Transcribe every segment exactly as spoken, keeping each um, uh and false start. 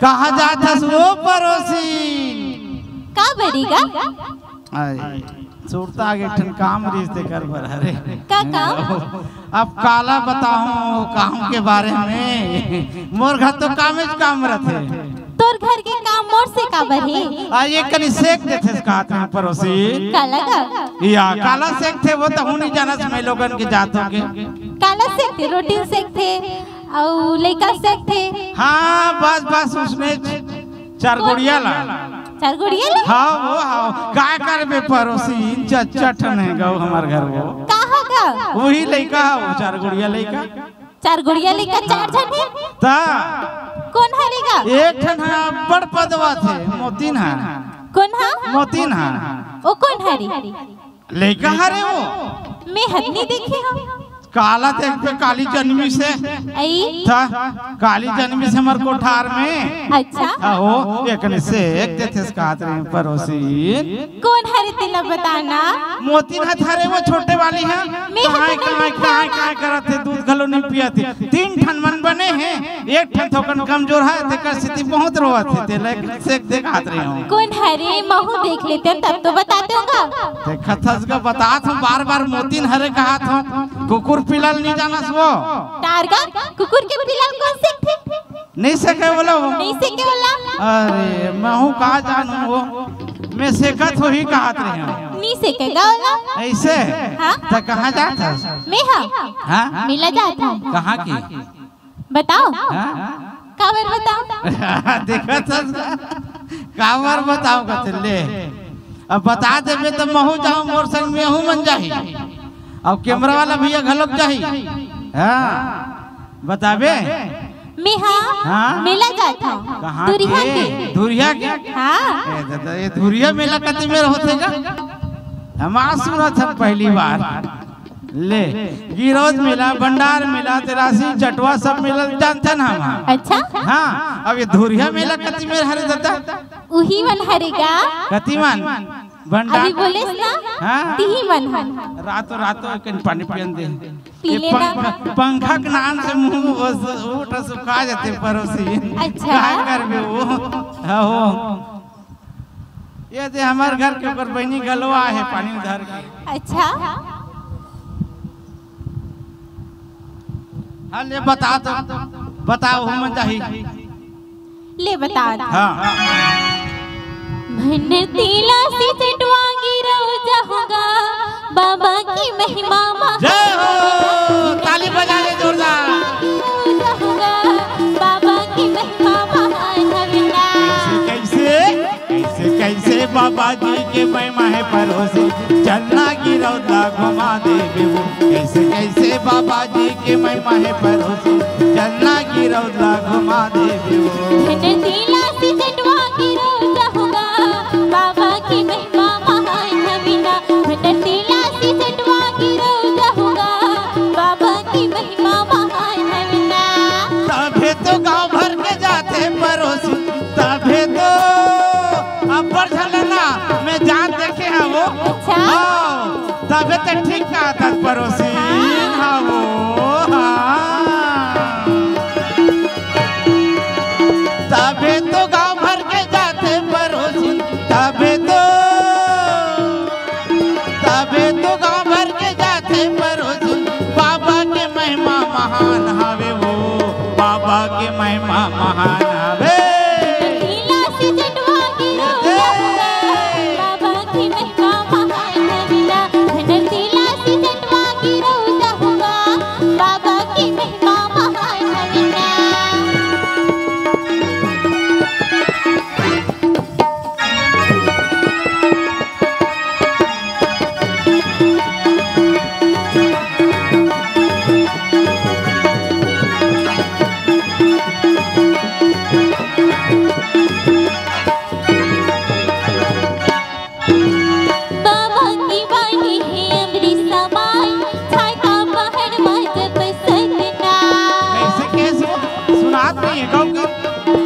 कहाँ जात हस वो परोसी? का बरी गा? आय, सुरता के ठन काम रिस तेकर बर हरे। का काम? अब काला बताहूँ काम के बारे में, मोर घर तो कामेच काम रथे। तोर घर के काम मोर से काबर हे? आ, ये कनी सेक देथेस कहत हँव परोसी। काला का? या, काला सेकथे वो तहूँ नइ जानस मैं लोगन के जात हो के। काला सेकथे, रोटी सेकथे, अउ लइका सेकथे। हाँ, बस, बस, उसने चार गुड़िया ला। चार गुड़िया ला? हाँ, वो, हाँ। काय करबे परोसी, चच्चा ठन हे गौ हमर घर वो। का हो गा? वही लइका हो, चार गुड़िया लइका। चार गुड़िया लइका, चार झन हे? ता। कोन हरे गा? एक ठन हा बड़ पदवा थे, मोतीन हा। कोन हा? मोतीन हा। ओ कोन हरे? लइका हरे वो। मैं हद नइ देखे हँव। काला देखबे, काली जनमिस हे। अई? ता, काली जनमिस हे हमर कोठार में। अच्छा। अहो, एकने सेक देथेस कहत रहेंव परोसी। कोन हरे तेला बता ना? मोतीन हा हरे वो छोटे वाली हा। मैं कहाँ, हद नइ कहाँ, देखे कहाँ, हँव। कहाँ करत हे, दूध घलो नइ पियत हे। तीन ठन मन बने हे, एक ठन थोकन कमजोर हे, तेकर सेती बहुत रोवत हे, तेला सेक दे कहत रहेंव। कोन हरे, महूँ देख लेतेंव, तब तो बतातेंव गा। देखत हस गा, बतात हँव, बार-बार मोतीन हरे कहत हँव। कुकुर पिला ल नइ जानस वो। तार गा, कुकुर के पिला ल कोन सेकथे? नइ सेके वो ला वो। नइ सेके वो ला। अरे, महूँ का जानँव वो। मैं सेकत होही कहत रहेंव। नइ सेके गा वो ला। अइसे? हाँ। त कहाँ जात हस? मैं हा। हाँ? मेला जात हँव। कहाँ के? बताओ। हाँ? काबर बताओ? देखत हस का? काबर बताओ कथे ले। अब बता देबे त महूँ जाहूँ, मोर संग में महूँ मन जाही। अब कैमरा वाला भैया घलोक जाही। हाँ, बताबे? मैं हा, हाँ? मेला जात हँव। कहाँ धुरिहा के? के। धुरिहा के? हाँ। ए दादा, ये धुरिहा मेला कति मेर होथे गा? हम आज सुनत हन पहली बार। ले, गिरौद मेला, भंडार मेला, तेरासी, जटवा सब मेला जानथन हम। अच्छा? हाँ, अब ये धुरिहा मेला कति मेर हरे दादा? उही मन हरे गा। कति मन? भंडार। अभी बोलेस ना? हाँ? तिही मन हन। रातो, रातो कन पानी पियन दे। पी ये लेना। पंख-, पंखा के नाम से मुँह वो सु-, ओठ सुखा जाथे परोसी। अच्छा। काय करबे वो? हाँ हो। ये दे हमर घर के ऊपर बहिनी घलो आहे पानी धर के। अच्छा। हाँ, ले बता तो, बताओ, हम जाही। ले बता। हाँ। भंडर तीला से चटवा गिरौद जाहूँ गा, बाबा की महिमा महान। जय हो, ताली बजा ले जोरदार। जाहूँ गा, बाबा की महिमा महान हवे ना। कैसे, कैसे? कैसे कैसे बाबा जी के महिमा हे परोसी, चलना गिरौद ला घुमा देबे वो। कैसे कैसे बाबा जी के महिमा हे परोसी, चलना गिरौद ला घुमा देबे वो। भंडर तीला से चटवा गिरौद जाहूँ गा, बाबा की महिमा महान हवे ना। भंडर तीला से चटवा गिरौद जाहूँ गा, बाबा की महिमा महान हवे ना। तभे तो गाँव भर के जाथे परोसी, तभे तो अब्बड़ झन ला ना, मैं जात देखे हँव वो। अच्छा। हाँ, तभे तो ठीक कहत हस परोसी। हाँ। हाँ वो, हाँ। तभे तो गाँव भर के जाथे परोसी, तभे तो, तभे तो गाँव भर के जाथे परोसी। बाबा के महिमा महान हवे वो, बाबा के महिमा महान हवे। तीला से चटवा गिरौद जाहूँ गा, बाबा की महिमा महान हवे ना। भंडर तीला से चटवा गिरौद जाहूँ गा, बाबा की महिमा महान हवे ना। बाबा की बानी हे अमृत समाई, छाय का पहाड़ मा जप सतनाम। कैसे, कैसे? सुनात नहीं है, गाओ, गाओ।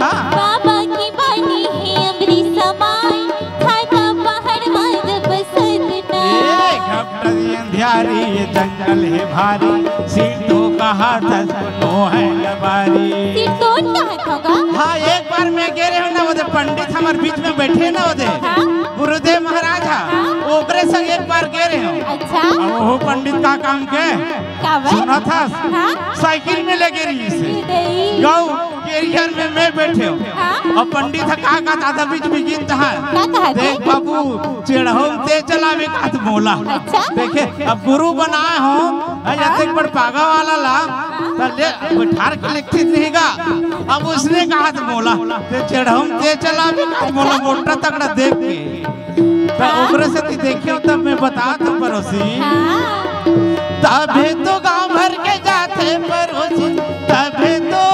हाँ। बाबा की बानी हे अमृत समाई, छाय का पहाड़ मा जप सतनाम। ए, घपटरी अंधियारी, ये जंगल हे भारी, सिरतोन कहाथस कोनो है लबारी। सिरतोन कहाथस गा? हाँ, एक बार मैं गे रहे हूँ ना, ओदे पंडित हमर बीच में बैठे ना, ओदे हाँ? गुरुदेव महाराज हा, हाँ? ओकरे संग एक बार गे रहे हूँ। अच्छा। अब वो पंडित का काम के? का बे? सुना था? हाँ? साइकिल में लगे रही से। ई दई। गौ, कैरियर में मैं बैठे हूँ। हाँ? और पंडित हा का कहत हे बीच में गीत हा? का कहत हे? देख बाबू, चढ़हूँ ते चलावे कहत मोला। अच्छा। देखे, अब गुरु बनाए हो, हाँ? अतेक बड़ पागा वाला ला, त ले, बैठार के लिखित नहीं गा। अब उसने कहत मोला, ते चढ़हूँ ते चलावे कहत मोला, मोटा तगड़ा देख के। त हाँ? ओकरे सेती देखे हूँ, तब मैं बतात हूँ परोसी। हाँ। तभे तो गाँव भर के जाथे परोसी, तभे तो,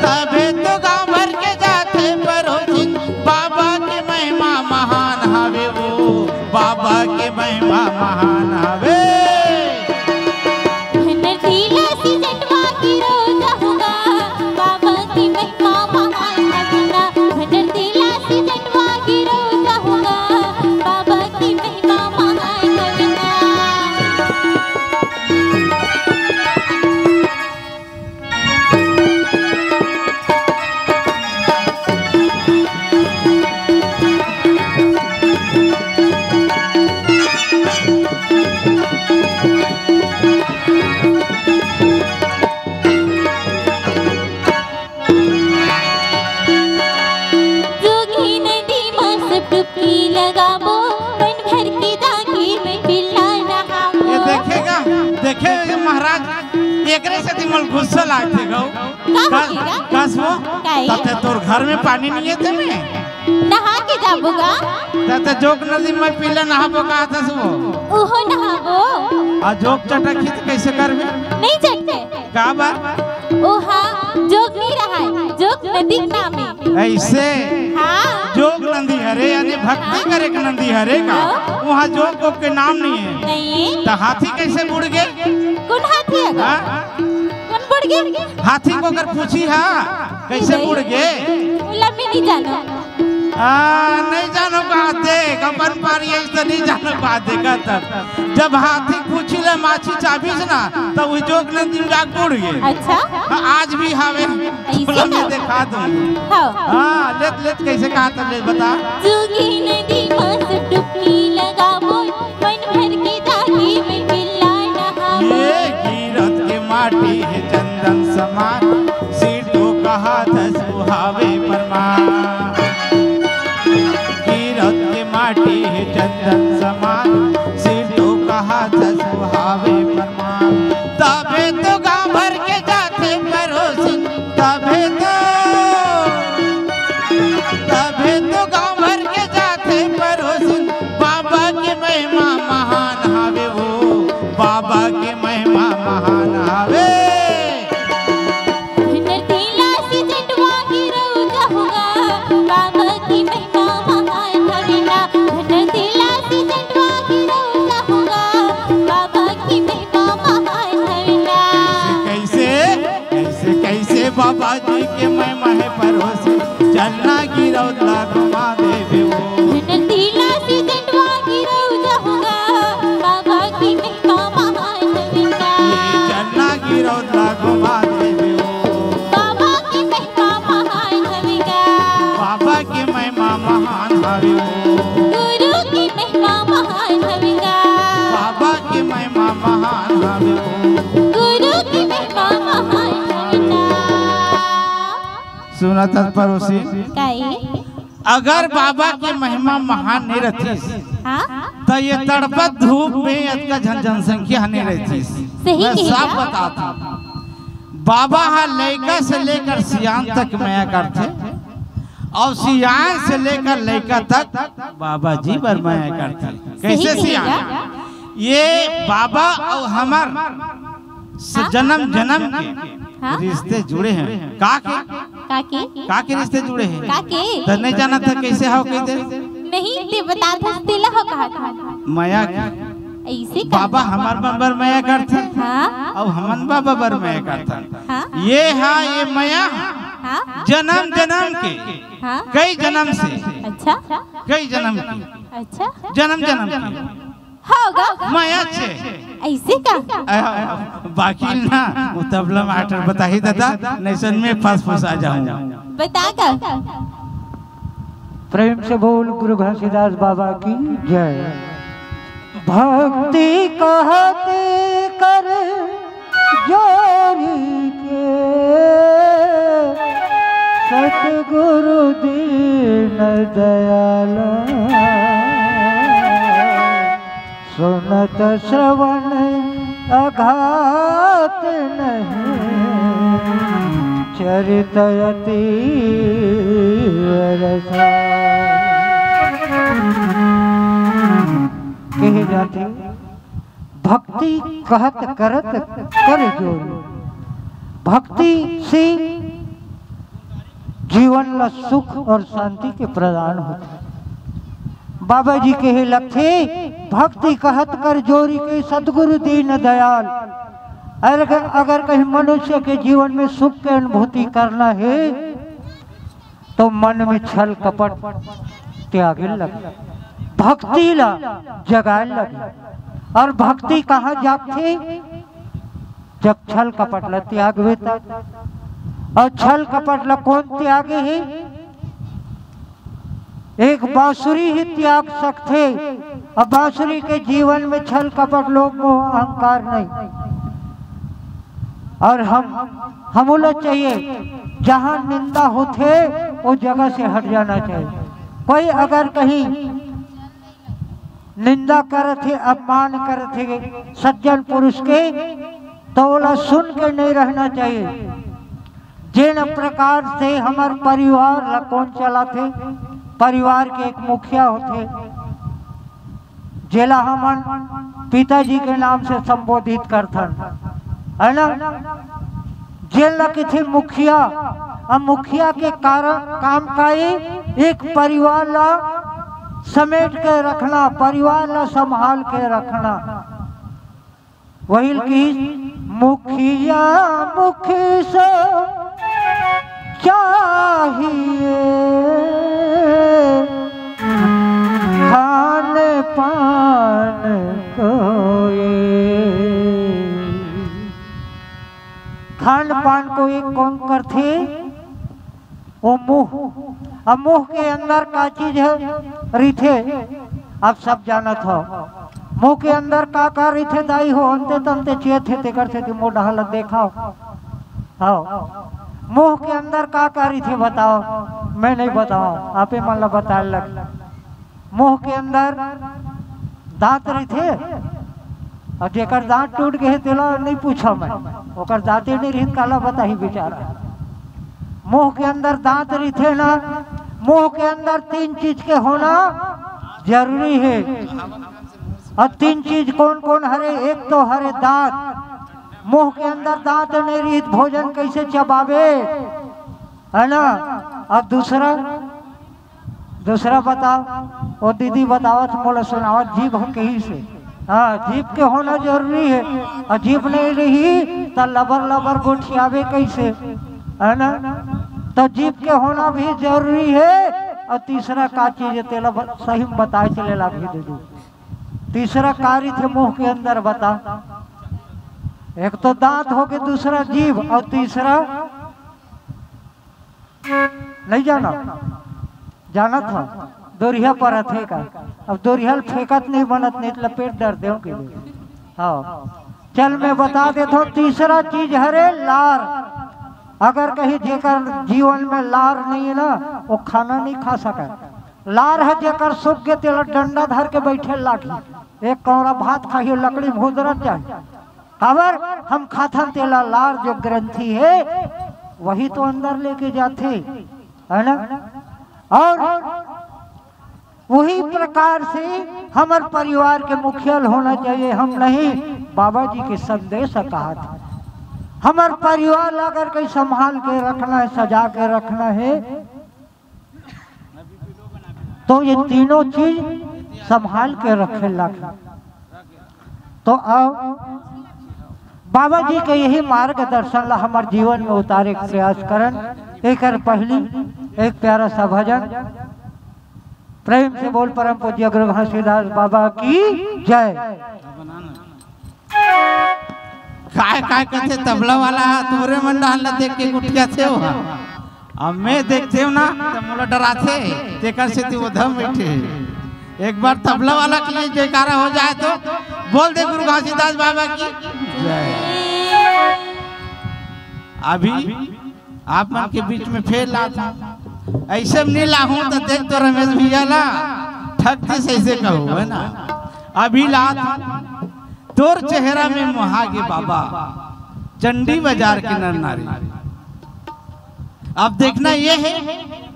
तभे तो गाँव भर के जाथे परोसी, बाबा के महिमा महान हवे वो, बाबा के महिमा महान हवे। भंडर तिला से जटवा गिरो जाहूँगा, बाबा की महिमा महान हवे ना। भंडर तिला से जटवा गिरो जाहूँगा, बाबा की महिमा महान हवे ना। जोगी नदी म सब डुबकी लगाबो, मन भर के दागी में पिल्ला नहाबो। ये देखेगा, देखे महाराज, एकरे सेती मोला गुस्सा लागथे गौ। का का-, होगे गा? कस वो? काहे? तते तोर घर में पानी नहीं है ते में? नहा के जाबो गा? तते जोग नदी में पिल्ला नहाबो कहत हस वो? ओहो नहाबो। आ जोग चटकही त कैसे करबे? नहीं चटके। का बा? ओहा जोग नहीं रहाय, जोग नदी के नाम है। ऐसे? हाँ। जोग नदी हरे, यानी भक्ति हाँ। करे के नदी हरे का? हाँ। वहाँ जोग को के नाम नहीं है। नहीं है। त हाथी कैसे बुड़ गे? कौन हाथी है गा? हाँ? कौन बुड़ गे? हाथी को अगर पूछी हा, कैसे नहीं। बुड़ गे? ओला मैं नहीं जानो। आ, नहीं जानो कहत हे, अपन पारी ऐसे नहीं जानो कहत हे, कहत। जब हाथी पूछी ले माछी चाबिस ना, तब वो जोग नदी में जाके बुड़ गे। अच्छा। हाँ, आज भी हावे। ऐसे बोला, मैं का? देखा दूँ। हाँ। हाँ, लेत, लेत कैसे कहत हे, ले बता। जोगी नदी म सब डुबकी लगाबो, मन भर के दागी में पिल्ला नहाबो। ये गिरत के माटी हे चंदन समान, सिर तो कहत हे सुहावे परमान। गिरत के माटी हे चंदन समान, सिर तो कहत हे सुहावे परमान। तभे तो गाँव भर के जाथे परोसी, तभे तो, तभे तो गाँव भर के जाथे परोसी, बाबा के महिमा महान हावे वो, बाबा के महिमा महान हावे। भंडर तिला से जटवा गिरो जाहूँगा, बाबा की महिमा महान हवे ना। भंडर तिला से जटवा गिरो जाहूँगा, बाबा की महिमा महान हवे ना। कैसे, कैसे, कैसे बाबा जी के महिमा हे परोसी, चलना गिरौद ला घुमा देबे वो। भंडर तिला से जटवा गिरो जाहूँगा, बाबा की महिमा महान हवे ना। ये चलना गिरौद ला घुमा देबे वो। बाबा की महिमा महान हवे गा। बाबा की महिमा महान हवे वो। गुरु की महिमा महान हवे गा। बाबा की महिमा महान हवे वो। गुरु की महिमा महान हवे गा। सुनत हस परोसी? काई? अगर बाबा के महिमा महान नहीं रहतीस, हाँ? त ये तड़पत धूप में अतका झन जनसंख्या नहीं रहतीस। सही मैं कहे साफ गा। बतात हूँ, बाबा हा लइका से लेकर सियान तक मया करथे, और सियान से लेकर लइका तक बाबा जी बर मया करथे। सही कैसे कहे सियान? गा। ये बाबा और हमर स-, हाँ? जन्म जन्म के हाँ? रिश्ते जुड़े हैं। का के? का के? का के रिश्ते जुड़े हैं? का के? त नहीं जानत हे, कैसे हव कहि दे। नहीं, ते बतात हस, तेला हो कहत हस। मया के। ऐसे का? बाबा हमर बर मया करथे। हाँ। अउ हमन बाबा बर मया करथन। हाँ। ये हा, ये मया हाँ। जन्म जन्म के, हाँ। कई जन्म से, अच्छा। कई जन्म के, अच्छा। जन्म जन्म के। होगा। मैं अच्छे। ऐसे का? बाकी ना, वो तबला मास्टर बताही दादा, नैसन में फस फुस आ जाऊं। बता का? प्रेम से बोल गुरु घासीदास बाबा की जय। भक्ति कहत कर जोरी के सतगुरु दीन दयाला, सुनत श्रवण अघात नहीं, चरित अति रसा। कहे जाथे, भक्ति कहत करत कर जोर। भक्ति से जीवन ला सुख और शांति के प्रदान होथे। बाबा जी कहे लगथे, भक्ति कहत कर जोरी के सतगुरु दीन दयाल। अगर, अगर कहीं मनुष्य के जीवन में सुख के अनुभूति करना है, तो मन में छल कपट त्यागे लगे, भक्ति ला जगाए लगे। और भक्ति कहाँ जागथे? जब छल कपट ला त्यागबे तब। और छल कपट ला कौन त्यागे हे? एक बांसुरी ही त्याग सकथे। अब बांसुरी के जीवन में छल कपट लोभ मोह अहंकार नहीं। और हम, हमो ला चाहिए, जहाँ निंदा होथे, वो जगह से हट जाना चाहिए। कोई अगर कहीं निंदा करत हे, अपमान करत हे सज्जन पुरुष के, तो ओला सुन के नहीं रहना चाहिए। जेन प्रकार से हमर परिवार ला कौन चलाथे, परिवार के एक मुखिया होथे, जेला हमन पिताजी के नाम से संबोधित करथन, है ना? जेन ला कथे मुखिया, अब मुखिया के कारण काम का ए, एक परिवार ला समेट के रखना, परिवार ला संभाल के रखना। वही की मुखिया मुख से चाहिए खान पान कोई। खान पान कोई कौन करथे? वो मुंह। अब मुंह के अंदर का चीज है, रिथे, आप सब जानत हो। मुंह के अंदर का का रिथे दाई हो, अंते तंते चेत हे, तेकर से कि मोर डहर ला देखाओ। हाँ, मुंह के अंदर का का रिथे बताओ, मैं नहीं बताओ, आपे मन ला बताए लग। मुंह के अंदर दांत रहिथे, और जेकर दांत टूट गए तेला नहीं पूछा मैं, ओकर दांते नहीं रहित, काला बताही बेचारा। मुंह के अंदर दांत रहिथे ना, मुंह के अंदर तीन चीज के होना जरूरी है। और तीन चीज कौन कौन हरे? एक तो हरे दांत, मुंह के अंदर दांत नहीं रहित, भोजन कैसे चबावे, है ना? और दूसरा दूसरा बताओ, वो दीदी बतावत मोला सुनावत, जीभ हो कही से। हाँ, जीभ के होना जरूरी है, और जीभ नहीं रही तो लबर लबर गोठियावे कैसे, है ना? तो जीभ के होना भी जरूरी है। और तीसरा का चीज है, तेला ब-, सही में बताए चले लागी दीदी। तीसरा का रिथे मुंह के अंदर बता, एक तो दांत हो के दूसरा जीभ, और तीसरा नहीं जाना, जाना था, दोरिहा पर थे का। अब दोरिहा ल फेंकत नहीं बनत, नहीं तो लपेट डर देव के लिए। हाँ, चल मैं बता देता हूँ, तीसरा चीज हरे लार। अगर कहीं जेकर जीवन में लार नहीं है ना, वो खाना नहीं खा सके। लार है जेकर सूख गे, तेला डंडा धर के बैठे लागी। एक कौड़ा भात खाही, लकड़ी में हुदरत जाए। काबर हम खाथन तेला लार जो ग्रंथि है, वही तो अंदर लेके जाथे, है ना? और वही प्रकार से हमर परिवार के मुखिया ल होना चाहिए, हम नहीं, बाबा जी के संदेश कहा था। हमर परिवार ला अगर कहीं संभाल के रखना है, सजा के रखना है, तो ये तीनों चीज संभाल के रखे लागे। तो आओ, बाबा जी के यही मार्गदर्शन ला हमर जीवन में उतारे के प्रयास करन। एकर पहली एक प्यारा सा भजन। प्रेम से बोल परम पूज्य गुरु घासीदास बाबा की जय। काय काय कथे तबला वाला, तुमरे मन डाहन ला देख के गुटियाथे हो। अब मैं देखथेंव ना त मोला डराथे, तेकर सेती वो धम बैठे। एक बार तबला वाला के लिए जयकारा हो जाए तो बोल दे गुरु घासीदास बाबा की जय। अभी आप मन के बीच में फेर लात हूँ, ऐसे में नहीं लाहूँ तो देख तो रमेश भैया ला ठग दिस ऐसे कहूँ, है ना। अभी लात हूँ, तोर चेहरा में मोहा गे बाबा, चंडी बाजार के नर नारी। अब देखना ये है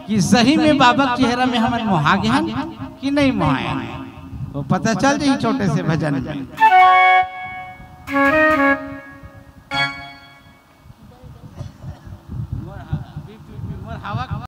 कि सही में बाबा के चेहरा में हमन मोहा गे हन कि नहीं मोहाए हन। वो पता चल जाई छोटे से भजन में।